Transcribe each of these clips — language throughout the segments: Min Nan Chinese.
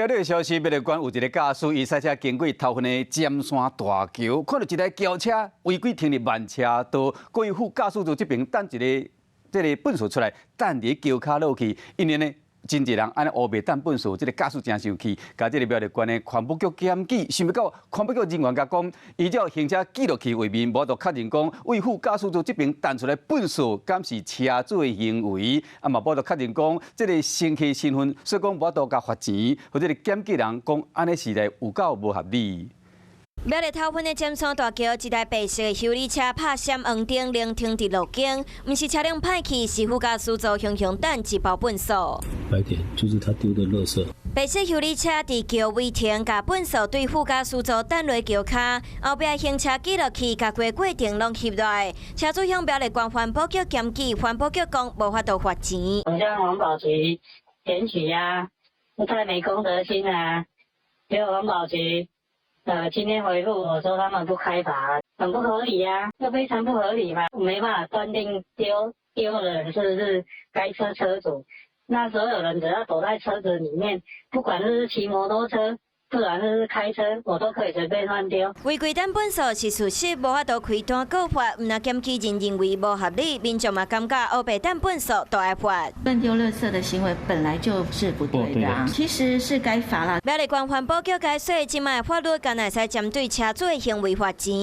苗栗的消息，苗栗縣有一个駕駛，伊駛車經過頭份的尖山大橋，看到一台轎車違規停佇慢車道，故意副駕駛座這邊擲一個這个糞埽出來，擲佇橋跤落去，因為呢，真濟人按呢烏白擲糞埽，這个駕駛真生氣，共這个苗栗縣的環保局檢舉，想欲到環保局人員共講，依照行車記錄器畫面，無法度確認講，對副駕駛座這邊擲出來糞埽，敢是車主的行為，啊嘛無法度確認講這个乘客身份，所以講無法度共罰錢，予這个檢舉人講按呢是來有夠無合理。苗栗頭份的尖山大橋，一台白色的休旅車拍閃黃燈，停停佇路肩，毋是車輛歹去，是副駕駛座雄雄擲一包糞埽。白點就是他丟的垃圾。白色休旅車佇橋尾停，共糞埽對副駕駛座擲落橋跤，後壁行車記錄器共規過程攏翕落來。車主向苗栗縣環保局檢舉，環保局講無法度罰錢。向環保局檢舉啊，太沒公德心啊！結果環保局今天回覆我說他們不開罰，很不合理啊，這非常不合理嘛，沒辦法斷定丟丟的人是不是該車車主。那所有人只要躲在車子裡面，不管是騎摩托車，不管是開車，我都可以隨便亂丟。違規擲糞埽是事實，無法度開單告罰，毋但檢舉人認為無合理，民眾嘛感覺烏白擲糞埽都愛罰。亂丟垃圾的行為本來就是不對的啊，其實是該罰啦。苗栗縣環保局解說，這擺法律干焦會使針對車主的行為罰錢，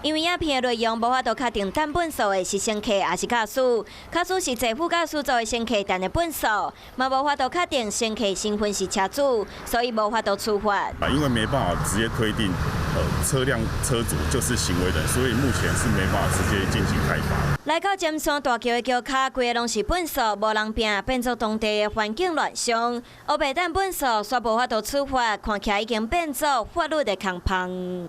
因為影片的內容無法度確定擲糞埽的是乘客抑是駕駛，假使是坐副駕駛座的乘客擲的糞埽，嘛無法度確定乘客身份是車主，所以無法度處罰。啊，因為沒辦法直接推定，車輛車主就是行為人，所以目前是沒辦法直接進行開罰。來到尖山大橋的橋跤，規个攏是糞埽，無人拚，變做當地的環境亂象。烏白擲糞埽，煞無法度處罰，看起來已經變做法律的空縫。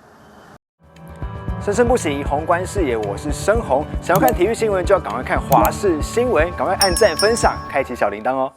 生生不息，宏觀視野，我是生宏。想要看體育新聞，就要趕快看華視新聞，趕快按讚分享，開啟小鈴鐺哦。